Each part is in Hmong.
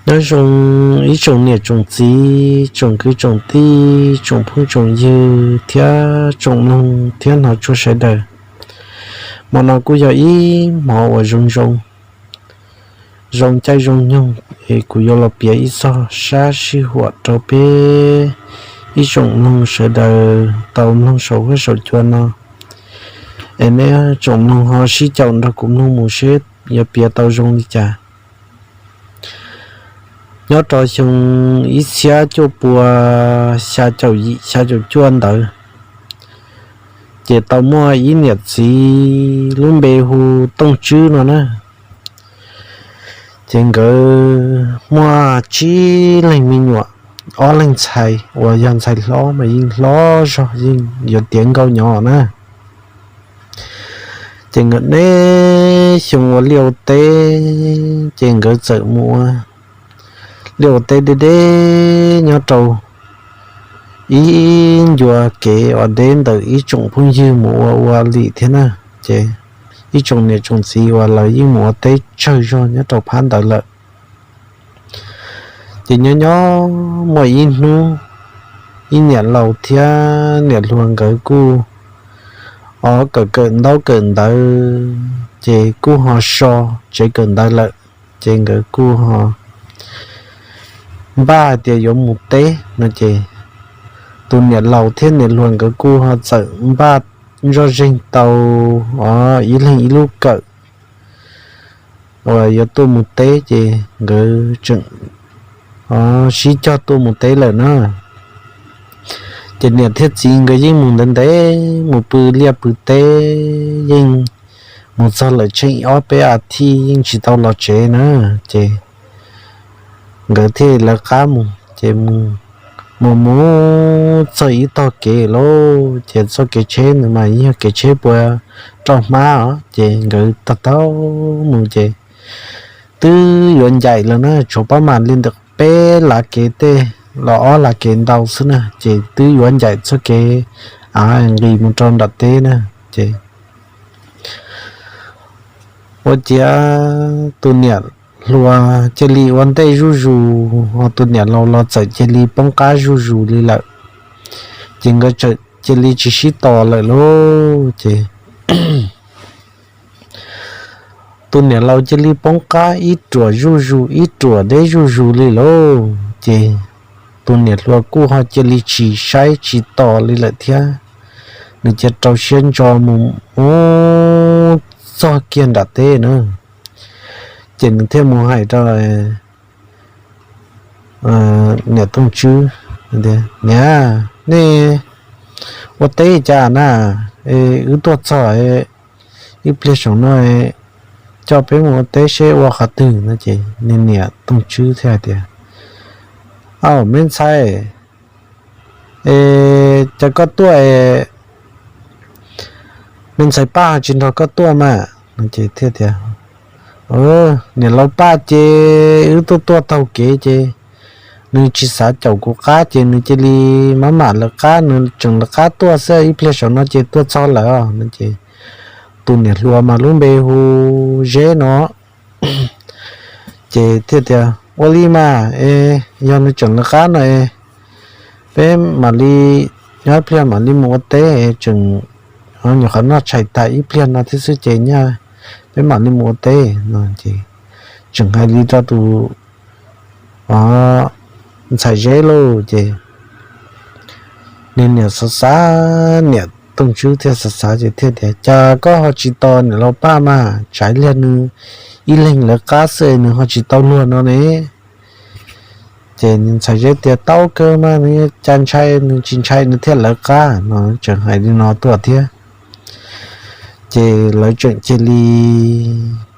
Nyob zoo ib tsoom niam tsoom txiv, tsoom kwv tsoom tij, tsoom phooj tsoom ywg thiab tsoom mloog thiab hnov tsuag sawv daws. Hmo no kuj yog ib hmo uas zoo zoo, zoo caij zoo nyoog es kuv yuav los piav ib txog sab sij huam rau peb ib tsoom mloog sawv daws tau mloog saum huab saum cua no. Es nej tsoom mloog ho sib caum nrog kuv mloog mus seb yuav piav tau zoo li cas. Nyob rau xyoo ib txhiab cuaj pua xya caum yim xya caum cuaj ntawd, ces tau muaj ib niam txiv lub npe hu Tooj Tswb no na. Ces nkawd muaj tsib leeg me nyuam, ob leeg ntxhais uas yog ntxhais hlob mas yeej hlob zog yeej yuav tiav nkauj nyob na. Ces nkawd neb xyoo ua liaj ua teb, ces nkawd txawm mus ua liaj ua teb deb deb nyob rau ib ncua kev uas deb ntawm ib tsoom phooj ywg mus ua ua li thiab na. Ces ib tsoom niam tsoom txiv uas lawv yeej mus ua teb tsawg zog nyob rau phab ntawd lawm. Ces nyob nyob muaj ib hnub, ib niam laus thiab niam hluas nkawd kuj o kawm kawm ntaub kawm ntawv, ces kuj ho so tsev kawm ntawv lawm. Ces nkawd kuj ho npaj hais tias yuav mus teb no ces tus niam laus thiab niam hluas nkawd kuj ho txawm npaj zoj zeeg tau o ib leeg ib lub kawm uas yuav tuaj mus teb, ces nkawd tseem sib cog tuaj mus teb lawm na. Ces niam thiab txiv nkawd yeej mus ntev ntev mus pw liaj pw teb, yeej mus txog lawm tsheej ob peb a thiv yeej tsis tau los tsev na. Ces nkawd thiaj lawv qab mus, ces mus mus txog ib tog kev lauj, ces txoj kev tsheb ntawd mas yog kev tsheb puas rau hmab os, ces nkawd taug taug mus ces twb yuav ncaim lawm na, tshuav pab mam li ntawm peb lav kev tej los ob lav kev ntau xwb na, ces twb yuav ncaim txoj kev av nqis mus rau nram teb na. Ces ua ciav tus niam hluas cia li ua ntej zuj zus, ho tus niam laus los txawm cia li poob qab zuj zus li lawm. Ces nkawd txawm cia li tsis sib tos lawm lauj. Ces tus niam laus cia li poob qab ib ruam zuj zus ib ruam deb zuj zus li lauj. Ces tus niam hluas kuj ho cia li tsis saib tsis tos li lawm thiab, nws cia rau siab ntso mus mus txog kiag nram teb na. Ces nws thiaj mus hais rau niam Tooj Tswb, Niam, nej ua teb cas na? Wb tuaj txog ib pliag saum no, coj peb mus ua teb seb ua qhov twg no. Ces niam Tooj Tswb thiaj hais tias, Au, me ntxhais, es cas koj tuaj, me ntxhais Paj tsis nrog koj tuaj mas? Ces thiaj tias, Niam laus Paj ces wb tuaj tuaj taug kev ces nws tsis xav caum kuv qab ces nws cia li maj mam lawv qab, nws tseem lawv qab tuaj xwb, ib pliag saum no ces tuaj txog lawm os. Ces tus niam hluas mas lub npe hu Zeb no, ces thiaj tias, Ua li mas es yog nws tseem lawv qab no es peb mam li nyob ib pliag mam li mus ua teb, tseem nyuam qhuav noj tshais tas ib pliag no thiab xwb ces nyob peb mam li mus ua teb no. Ces tseem hais li rau tus ntxhais Zeb lauj. Ces nws niam xav xav, niam Tooj Tswb thiaj xav xav ces thiaj tias, Cas koj ho tsis tos niam laus Paj mas, tsam ib pliag nws ib leeg lawv qab xwb nws ho tsis tau luag no ne? Ces ntxhais Zeb tias, Tau kawg mas, nws cas ntshai, nws tsis ntshai nws thiaj lawv qab no. Tseem hais li no tuaj thiab. Ces lawv tseem cia li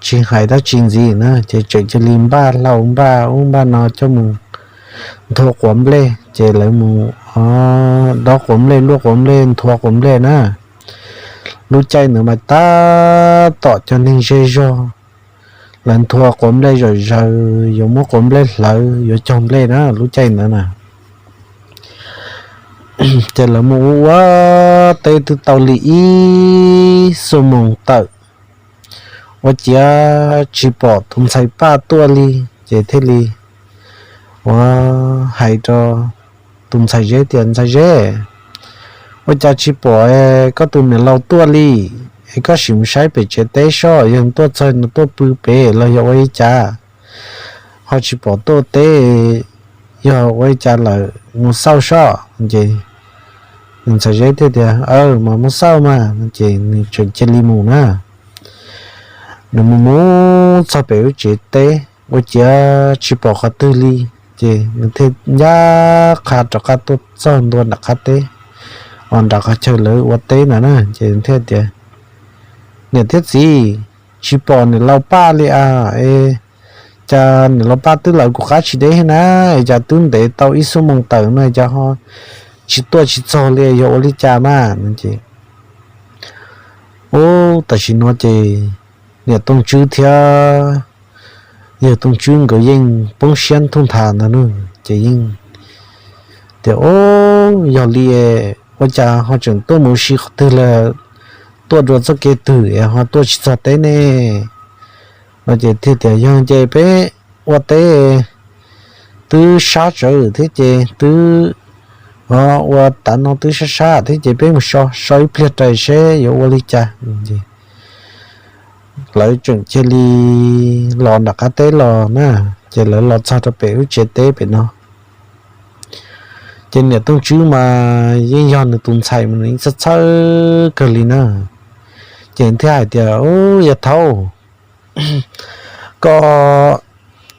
tsis hais dab tsi ntxiv na, ces tseem cia li npaj hlau npaj ub npaj no coj mus nthua quav nplej. Ces lawv mus dob quav nplej, luaj quav nplej, nthua quav nplej na. Lub caij ntawd mas tab tom cov neeg zej zog, lawv nthua quav nplej zom zaws, yuav muab quav nplej hlawv yuav cog nplej na lub caij ntawd na. Ces lawv mus ua ua teb twb tau li ib xuab moos tawm, ua ciav tsis pom tus ntxhais Paj tuaj li. Ces thiaj li ua hais rau tus ntxhais Zeb tias, Ntxhais Zeb, ua cas tsis pom koj tus niam laus tuaj li? Es koj sim mus saib pem tsev teb soj, yog tuaj txog nws tuaj pw pem los yog ua li cas? Ho tsis pom tuaj teb, yog ua li cas lawm, mus xauj soj. Ces ntxhais Zeb thiaj tias, Aw, mas mus xauj mas. Ces nws tseem cia li mus na. Nws mus mus txog pem lub tsev teb, ua ciav tsis pom qhov twg li. Ces nws thiaj ncaj qha rov qab tuaj txog ntua nram qab teb, os, nram qhov chaw lawv ua teb ntawd na. Ces thiaj tias, Niam thiab txiv, tsis pom niam laus Paj li as. Es cas niam laus Paj twb lawv kuv qab tsis deb thiab na, es cas twb ntev tau ib xuab moos tawm no cas ho tsis tuaj tsis txog li, yog ua li cas mas? Ces, ub, tam sim no ces niam Tooj Tswb thiab yawg Tooj Tswb nkawd yeej poob siab ntuj nthav ntag na. Ces yeej tias, Ub, yog li, ua cas ho tseem tuaj mus ua si qhov twg lawm, tuaj dua txoj kev twg es ho tuaj tsis txog teb ne? No ces thiaj tias, Yog ces peb ua teb twb sab tsawv thiab ces twb, o, ua tav no twb sab sab thiab ces peb mus so so ib pliag rais seb yuav ua li cas. Lawv tseem cia li los nram qab teb los na. Ces lawv los txog rau pem lub tsev teb pem no, ces niam Tooj Tswb mas yeej yog nws tus ntxhais mas nws yeej txhawj txhawj kawg li na. Ces thiaj hais tias, Ub, yog thaum koj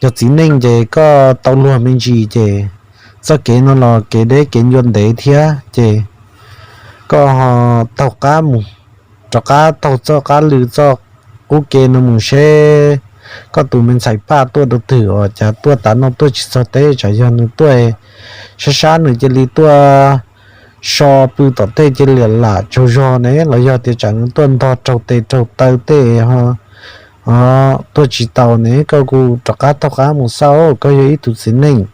yog txiv neej ces koj tau luag me ntsis, ces txoj kev no los kev deb kev ncua ntev thiab, ces koj ho taug qab mus, rov qab taug txoj qab lw txoj qub ke no mus seb koj tus me ntxhais Paj tuaj rau twg, ua cas tuaj tav no tuaj tsis txog teb, tsam yog nws tuaj sab sab nws cia li tuaj so pw tom tej cia li lam tsaug zog ne, los yog tias tsam nws tuaj ntog raug tes raug taw tej ho tuaj tsis tau ne, koj kuj rov qab taug qab mus xauj, koj yog ib tug txiv neej.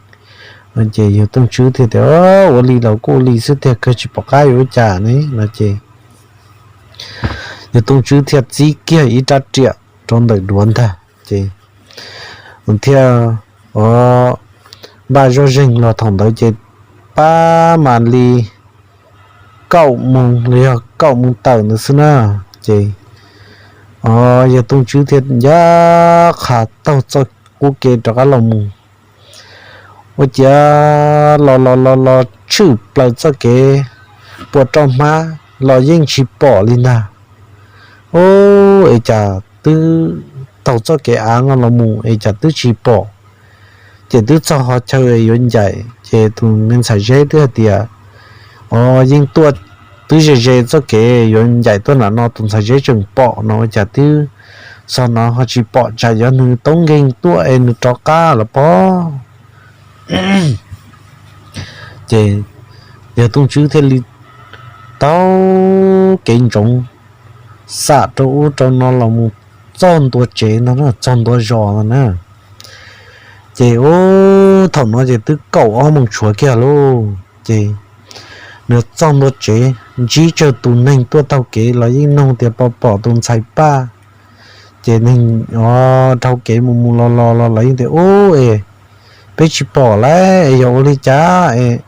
Ces yawg Tooj Tswb thiaj tias, Ua li los kuj ua li xwb tiag, kawg tsis pom qab yuav ua cas ne. No ces yawg Tooj Tswb thiaj txib kiag ib rab riam rau ntawm duav ntag, ces thiaj npaj zoj zeeg los thaum ntawd ces pab mam li kaum moos los yog kaum moos tawm ntawd xwb na. Ces yawg Tooj Tswb thiaj ncaj qha taug txoj qub ke rov qab los mus, ua ciav los los los los tshwm plaws txoj kev puas roj hmab los yeej tsis pom li ntag. Ub, es cas twb taug txoj kev av no los mus es cas twb tsis pom. Ces twb txog qhov chaw yuav ncaim, ces tus me ntxhais Zeb twb hais tias, O, yeej tuaj twb ze ze txoj kev yuav ncaim tuaj nram no, tus ntxhais Zeb tseem pom no, ua cas twb txog no ho tsis pom, tsam yog nws toob nkeeg tuaj es nws rov qab los pob. Ces yawg Tooj Tswb thiaj li taug kev ntsoov xam rau ub rau no los mus txog ntua tsev no, txog ntua zos no na. Ces ub, thaum no ces twb kaum ob moos tshuav kiag lauj. Ces nws txog ntua tsev, ntsib tsawg tus neeg tuaj taug kev los yeej nug tias puas pom tus ntxhais Paj. Ces neeg dhau kev mus mus los los los lawv yeej tias, Ub, es peb tsis pom lawm es yog ua li cas es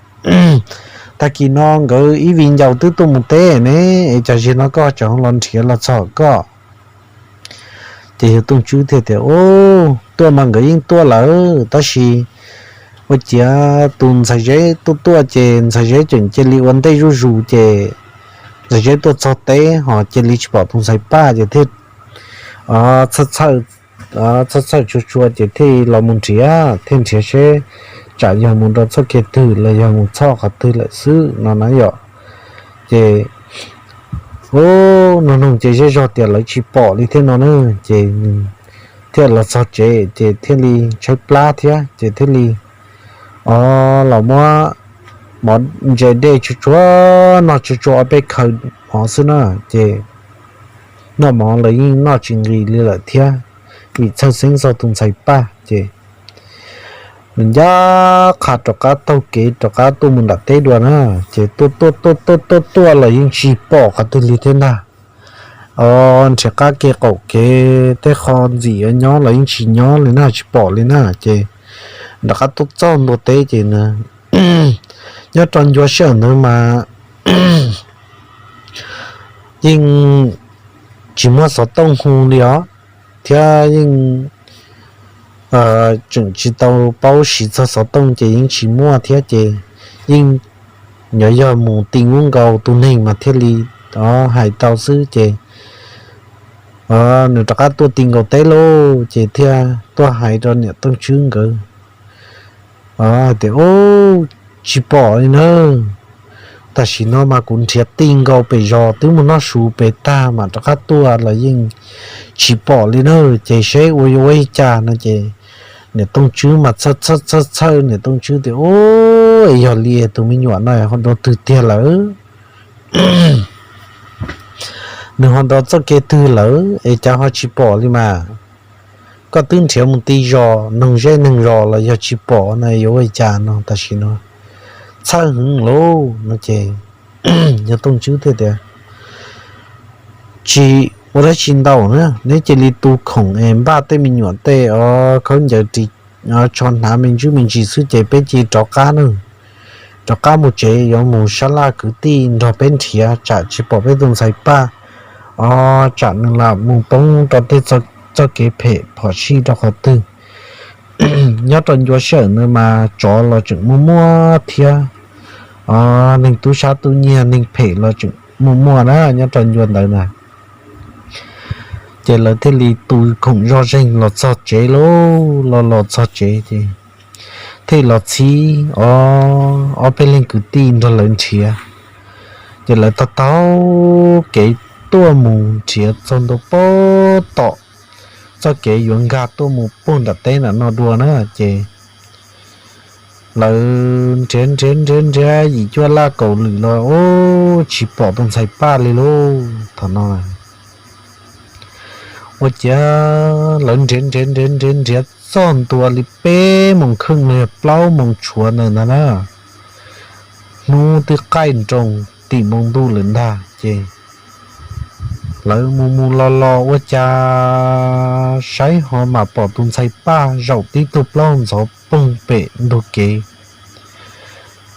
tag kis no nkawd ib viv ncaus twb tuaj mus teb ne, es cas zaum no koj tseem los nrhiav los txog koj? Ces yawg Tooj Tswb thiaj tias, Ub, tuaj mas nkawd yeej tuaj lawm, tab sis ua ciav tus ntxhais Zeb tuaj tuaj ces ntxhais Zeb tseem cia li ua ntej zuj zus, ces ntxhais Zeb tuaj txog teb ho cia li tsis pom tus ntxhais Paj, ces thiaj txhawj txhawj txhawj txhawj tshua tshua ces thiaj los mus nrhiav, thiaj nrhiav seb tsam yog mus rau txoj kev twg los yog mus txog qhov twg lawm xwb no na yom. Ces ub, nug nug ces zej zog tias lawv tsis pom li thiab no na. Ces thiaj los txog tsev ces thiaj li tshaib plab thiab ces thiaj li o los muab mov ntse dej tsuag tsuag noj tsuag tsuag ob peb khaws mov xwb na. Ces noj mov los yeej noj tsis nqis li lawm thiab, vim txhawj xeeb txog tus ntxhais Paj. Ces nws ncaj qha rov qab taug kev rov qab tuaj mus nram teb dua na. Ces tuaj tuaj tuaj tuaj tuaj tuaj los yeej tsis pom qhov twg li thiab ntag. O, nrhiav qab kev qaum kev tej qho ntxim yuav nyob los yeej tsis nyob li na, tsis pom li na. Ces rov qab tuaj txog ntua teb ces nyob rau ncua sij hawm ntawd mas yeej tsis muaj xov tooj hu li os, thiab yeej tseem tsis tau paub siv txog xov tooj ces yeej tsis muaj thiab ces yeej nyuam yog mus ti nkaus tus neeg mas thiaj li hais tau xwb ces nws rov qab tuaj ti nkaus teb lauj ces thiaj tuaj hais rau niam Tooj Tswb nkawd hais tias, Ub, tsis pom li na. Tam sim no mas kuv nrhiav ti nkaus pem zos twb mus noj su pem tag mas rov qab tuaj los yeej tsis pom li na. Ces seb ua yuav ua li cas no ces niam Tooj Tswb mas txhawj txhawj txhawj, niam Tooj Tswb tias, Ub, yog li tus me nyuam no ho dua twg tiag lawm? Nws ho nto txoj kev twg lawm es cas ho tsis pom li mas? Koj twb nrhiav mus ti zos, noog zej noog zos los yog tsis pom no yuav ua cas no tam sim no txhawj heev lauj no ces yog Tooj Tswb thiaj tias, Tsis ua dab tsi ntau na, neb cia li tu khoom es npaj tej me nyuam tej o khaub ncaws ris tsho hnav me ntsis me ntsis xwb ces peb cia li rov qab na. Rov qab mus tsev yuav mus sab laj kwv tij nrog peb nrhiav tsam tsis pom peb tus ntxhais Paj o, tsam nws lam mus poob rau tej txoj kev phem phom sij rau qhov twg. Nyob rau ncua sij hawm ntawd mas tsov los tseem muaj muaj thiab o, neeg tub sab tub nyiag neeg phem los tseem muaj muaj na nyob rau ncua ntawd na. Ces lawv thiaj li tu khoom zoj zeeg los txog tsev lauj, los los txog tsev ces thiaj los txhib o ob peb leeg kwv tij nrog lawv nrhiav. Ces lawv taug taug kev tuaj mus nrhiav txog ntua pem tom txoj kev yuav nkag tuaj mus puag nram teb nram no dua na ces lawv nrhiav nrhiav nrhiav nrhiav yim cuaj laj kaum lwm los ub tsis pom tus ntxhais Paj li lauj. Thaum no ua ciav lawv nrhiav nrhiav nrhiav nrhiav nrhiav txog ntua li peb moos kheej los yog plaub moos tshuav ntawd ntag na. Hnub twb qaij nroos tim npoo ntuj lawm ntag ces lawv mus mus los los ua cas saib ho mam pom tus ntxhais Paj zaum tib tug plaub ntxhov poog pem ntug kev.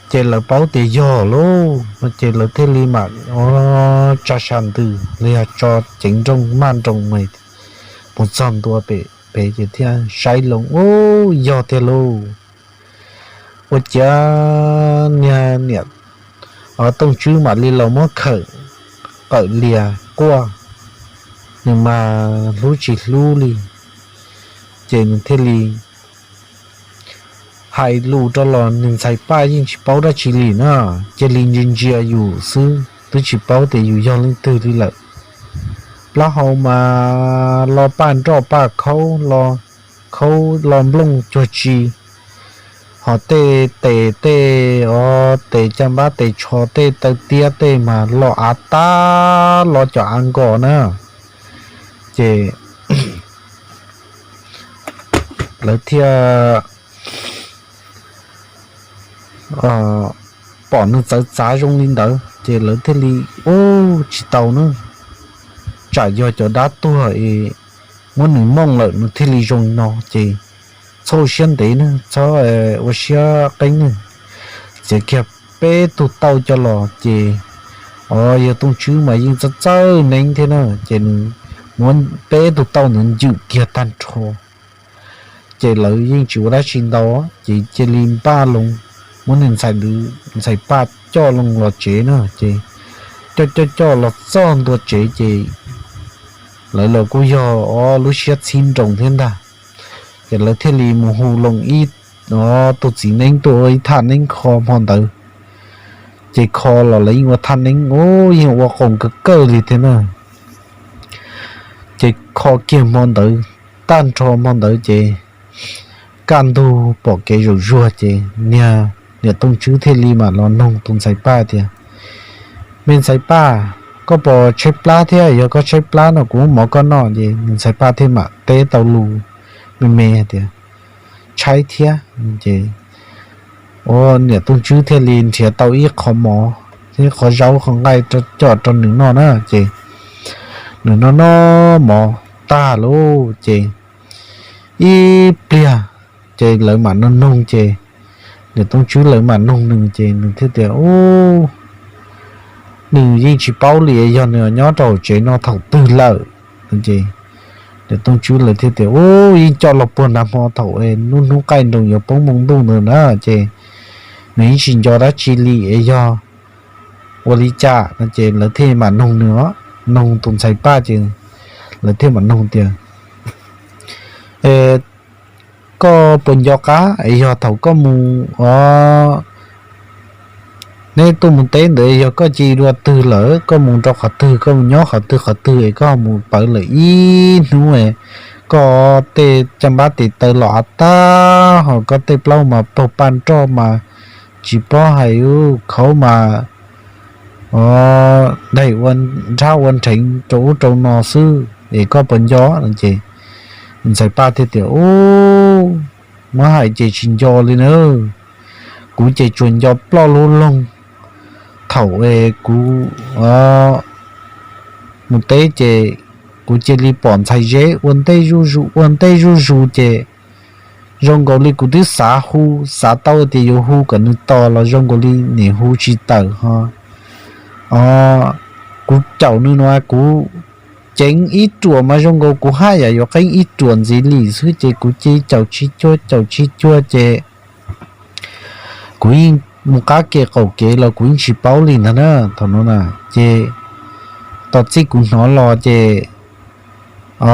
Ces lawv paub tias yog lauj no ces lawv thiaj li mam tsa sas ntws los yog tso ceev nrooj maj nroos mus txog ntua pem pem ces thiaj saib loo ub yog tiag lauj. Ua ciav niag niam Tooj Tswb mam li los muab khawm qawm lias quaj, nws mas hlub tsis hlub li. Ces nws thiaj li hais lus rau los nws ntxhais Paj yeej tsis paub dab tsi li na, cia li ntsia ntsia yus xwb twb tsis paub tias yus yog leej twg li lawm. Plaub hau mas lo paj nroj paj khaub, khaub lo nplooj cuag tsi, ho tej tes tej o tes caj npab tes tsho tej taw tiab tej mas lo av tab lo cov av nkos na. Ces lawv thiaj pom nws txawv txav zoo li ntawd ces lawv thiaj li, ub, tsis tau na, tsam yog cov dab tuag es muab nws mooj lawm nws thiaj li zoo no ces txhob ua siab ntev na, txhob ua siab qeeb na. Txiav kiag peb tug tauj coj los ces, o, yawg Tooj Tswb mas yeej txawj txawj neeb thiab na, ces nws muab peb tug tauj ntawd ncwm kiag tag nrho. Ces lawv yeej tsis ua dab tsi ntau, ces cia li npaj loo, muab nws ntxhais, ntxhais Paj coj loo los tsev na, ces coj coj coj los txog ntua tsev ces lawv los kuj yog o lub siab txhib nroos thiab ntag. Ces lawv thiaj li mus hu loo ib, o, tus txiv neeb tuaj ua ib thaj neeb kho hmo ntawd. Ces kho los lawv yeej ua thaj neeb, ub, yeej ua qoos kawg kawg li thiab na. Ces kho kiag hmo ntawd, tag nrho hmo ntawd ces kaj ntug pom kev zaum zuag ces niag niam Tooj Tswb thiaj li mam los noog tus ntxhais Paj tias, Me ntxhais Paj, koj puas tshaib plab thiab? Yog koj tshaib plab no kuv muab mov koj noj. Ces ntxhais Paj thiaj mam teb tau lus me me tias, Tshaib thiab. Ces ua niam Tooj Tswb thiaj li nrhiav tau ib qho mov thiab qhov zaub qhov nqaij coj rau nws noj na. Ces nws noj noj mov tag lauj ces ib pliag Ces lawv mam noog noog ces niam Tooj Tswb lawv mam noog nws ces nws thiaj tias, Ub, nws yeej tsis paub li yog nws nyob rau hauv tsev no thaum twg lawm. Ces niam Tooj Tswb lawv thiaj tias, Ub, yeej coj los puag nag hmo thaum hnub hnub qaij nroos yuav poob moo ntuj ntawd na, ces nws yeej tsis nco dab tsi li es yog ua li cas no ces lawv thiaj mam noog nws, noog tus ntxhais Paj ces lawv thiaj mam noog tias, Koj puas nco qab es yog thaum koj mus, o, neb tuaj mus teb ntawd yog koj cia li dua twg lawm, koj mus rau qhov twg, koj mus nyob qhov twg qhov twg es koj mus pawv lawm ib hnub, koj tej caj npab tes taw los av tag ho koj tej plaub mas paug paj nroj mas tsis paub hais, khaub mas, o, daim ua nrhab ua nrheev rau ub rau no xwb es koj puas nco no ces ntxhais Paj thiaj tias, Ub, muab hais ces tsis nco li na. Kuv ces tsuas nco ploj lub loog thaum es kuv mus teb ces kuv cia li pom ntxhais Zeb ua ntej zuj zus ua ntej zuj zus ces zoo nkaus li kuv twb xav hu, xav tau tias yuav hu kom nws tos los zoo nkaus li nim hu tsis tawm ho. O, kuv caum nws no kuv ceev ib ruam mas zoo nkaus kuv haj yam yuav qeeb ib ruam ntxiv li xwb ces kuv cia li caum tsis cuag caum tsis cuag ces kuv yeej mus qab kev qaum kev los kuv yeej tsis paub li ntag na. Thaum no na ces tom txij kuv hnov los ces, o,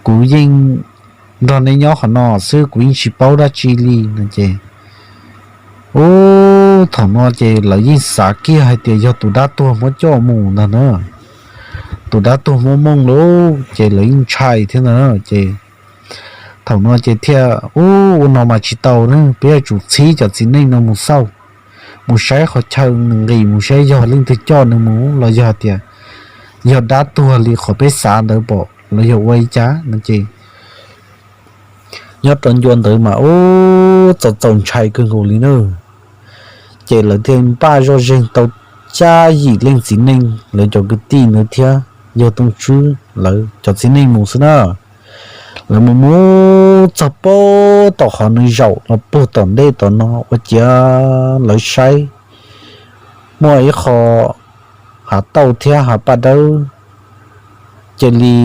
kuv yeej nrog neb nyob qhov no xwb kuv yeej tsis paub dab tsi li no ces, ub, thaum no ces lawv yeej xav kiag hais tias yog tus dab tuag muab coj mus ntag na. Tus dab tuag muab mooj lawm ces lawv yeej ntshai thiab ntag na ces thaum no ces thiaj, Ub, ua no mas tsis tau na, peb yuav tsum txhib cov txiv neej no mus xauj, mus saib qhov chaw nws nqis mus saib yog leej twg coj nws mus los yog tias yog dab tuag li qhov peb xav ntawd pom los yog ua li cas no ces nyob rau ncua ntawd mas ub txaus txaus ntshai kawg nkaus li na. Ces lawv thiaj npaj zoj zeeg tau xya yim leej txiv neej lawv cov kwv tij ntawd thiab yawg Tooj Tswb lawv cov txiv neej mus xwb na. Lawv mus mus txog puag tom qhov nws zaum los puag tom ntej tom no ua ciav lawv saib muaj ib qho hav tauj thiab hav paj dawb cia li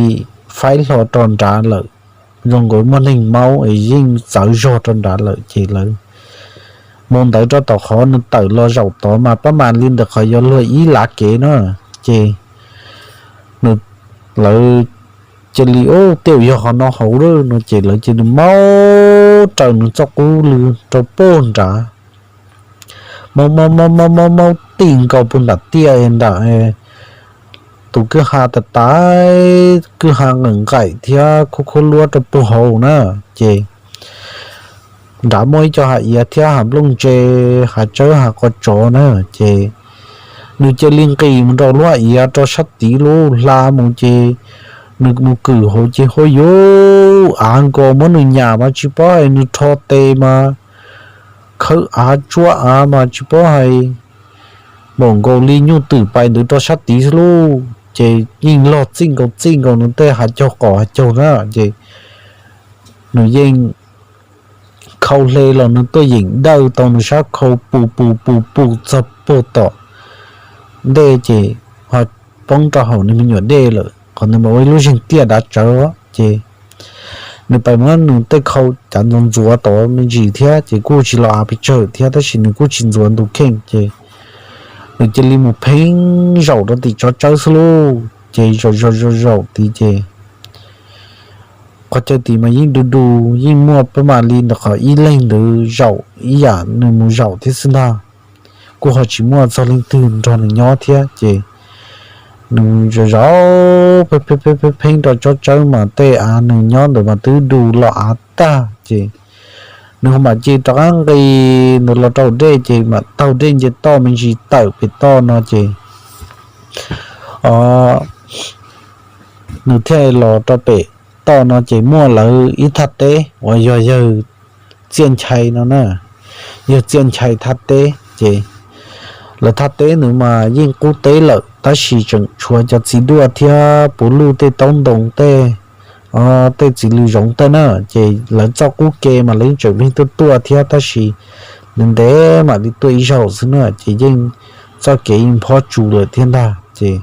faib hlo rau nrad lawm, zoo nkaus muaj neeg maub es yeej txawv zog rau nrad lawm ces lawv mus ntawd rau tom qhov nws tawm los zaum tod mas pab mam li ntawm qhov yuav luag ib lav kev na, ces nws, lawv cia li, Ub, tej zaum yog qhov no hauv lawm no ces lawv cia li maub raws nws txoj qub lw rau puag nrad, maub maub maub maub maub maub ti nkaus puag nram tiaj nram tus kwj ha tas tas, kwj ha nqaim nqaim thiab khuab khuab luab rau puag hauv na. Ces nrad muaj ib co hav iav thiab hav nplooj ntse, hav tsawb hav qos tsov na, ces nws cia li nqis mus rau lub hav iav rau sab tid lub hla mus ces nws mus kwm hauv ces hauj yuv av nkaus muab nws nyam mas tsis paub hais nws rho tes mas khawb av tsuab av mas tsis paub hais, npaum nkaus li nyuj twm pais ntawd rau sab tid xwb lauj. Ces yeej log txij nkaus txij nkaus nws tej hav caug qos hav caug na, ces nws yeej khau hle los nws tuaj yeem dawj tau nws sab khau pus pus pus pus txog puag tom ntej ces ho poob rau hauv nws me nyuam dej lawm. Qhov ntawd mas ua ib lub zeeg tiaj dav tsawv ces nws pais muab nws tej khau cav ntxuav ntxuav tod me ntsis thiab ces kuj tsis los av pes tsawg thiab tab sis nws kuj tsis ntxuav ntu kheej ces nws cia li mus pheeb zaum rau tim tsov tsawb xwb lauj. Ces zaum zaum zaum zaum tid ces qhov chaw tid mas yeej du du, yeej muaj pab mam li ntawm qhov ib leeg ntawd zaum ib yam nws mus zaum thiab xwb ntag. Kuj ho tsis muaj txog leej twg nrog nws nyob thiab ces nws zaum zaum pheeb pheeb rau tsov tsawb mas tej av nws nyob ntawd mas twb du los av tag ces nws ho mam cia rov qab nqis ntawd los rau dej ces mam taug dej nce toj me ntsis tawm pem toj no ces, o, nws thiaj los rau pem toj no ces muaj lawv ib thaj teb uas yog yawg Txiaj Nchai no na, yawg Txiaj Nchai thaj teb ces lawv thaj teb ntawd mas yeej qub teb lawm tab sis tseem tshuav cov txiv duaj thiab puv luj tej taub ntoo tej tej txiv lws zoov tawm na, ces lawv txoj qub ke mas lawv yeej tseem pheej tuaj tuaj thiab tab sis nws ntev mam li tuaj ib zaug xwb na ces yeej txoj kev yeej phob tsu lawm thiab ntag ces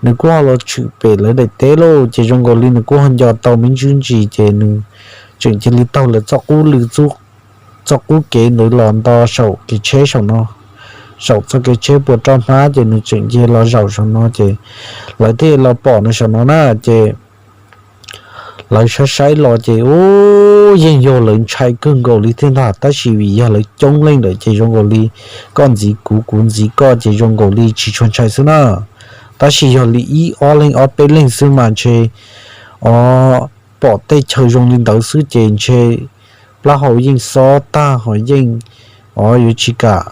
nws kuj ho los tshwm pem lawv daim teb lauj ces zoo nkaus li nws kuj ho nco tau me ntsis ntsis ces nws tseem cia li taug lawv txoj qub lw txoj qub kev ntawd los nto saum kev tsheb saum no, saum txoj kev tsheb puas roj hmab ces nws tseem nce los zaum saum no ces lawv thiaj los pom nws saum no na ces lawv saib saib los ces ub yeej yog lawv ntshai kawg nkaus li thiab ntag tab sis vim yog lawv coob leej lawm ces zoo nkaus li koj ntxiv kuv kuv ntxiv koj ces zoo nkaus li tsis tshua ntshai xwb na. Tab sis yog li ib ob leeg ob peb leeg xwb mas ntshe o pom tej chaw zoo li ntawd xwb ces ntshe plaub hau yeej xob tag ho yeej o yuav tsis kam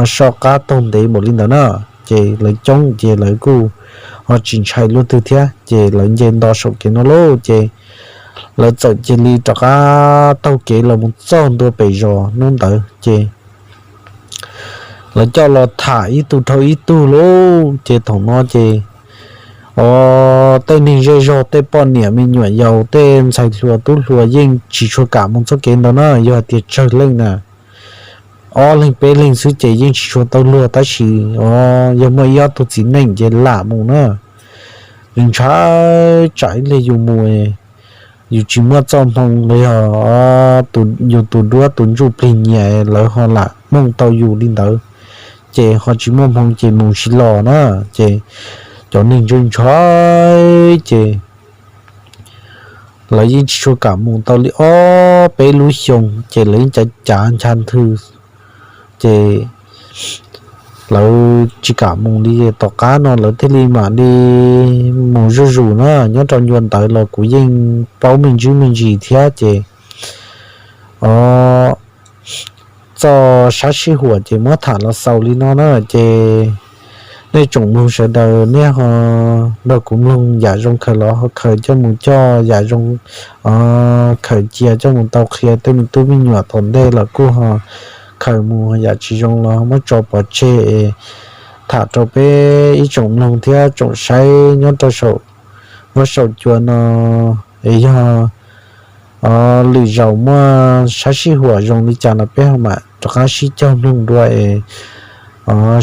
soj qab taug ntev npaum li ntawd na. Ces lawv coob ces lawv kuj ho tsis ntshai luaj twg thiab ces lawv nce nto saum kev no lauj ces lawv txawm cia li rov qab taug kev los mus txog ntua pem zos hnub ntawd ces lawv coj los tham ib tug dhau ib tug lauj ces thaum no ces o tej neeg zej zog tej poj niam me nyuam yaus tej ntxhais hluas tub hluas yeej tsis tshua kam mus txoj kev ntawd na yog hais tias tsawg leej na ob leeg peb leeg xwb ces yeej tsis tshua tau luag tab sis o yog muaj ib ob tug txiv neej ces lam mus na. Yus ntshai tsam ib pliag yus mus yus tsis muaj txoj hmoo los yog yus tus duab tus ntsuj plig nyias lawv ho lam mooj tau yus li ntawd ces ho tsis muaj hmoo ces mus tsis los na. Ces cov neeg ntshai ntshai ces lawv yeej tsis tshua kam mus tau li ob peb lub xyoo ces lawv yeej cav cav ncha nthwv ces lawv tsis kam mus li. Tom qab no lawv thiaj li mam li mus zuj zus na. Nyob rau ncua ntawd los kuv yeej paub me ntsis me ntsis thiab ces o txoj sab sij huam ces muab tham los xaus li no na ces nej tsoom mloog sawv daws nej ho nrog kuv mloog yam zoo khaws los ho khaws coj mus coj yam zoo khaws cia coj mus tau qhia tej me tub me nyuam tom ntej los kuj ho khaws mus, yam tsis zoo los muab tso pov tseg es tham rau peb ib tsoom mloog thiab tsoom saib nyob rau saum huab saum cua no es yog lwm zaus muaj sab sij huam zoo li cas los peb ho mam rov qab sib cog mloog dua es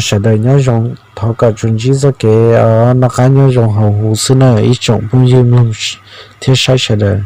sawv daws nyob zoo. Thov kom tsuas ntsib txoj kev noj qab nyob zoo hauv huv xwb na ib tsoom phooj ywg mloog thiab saib sawv daws.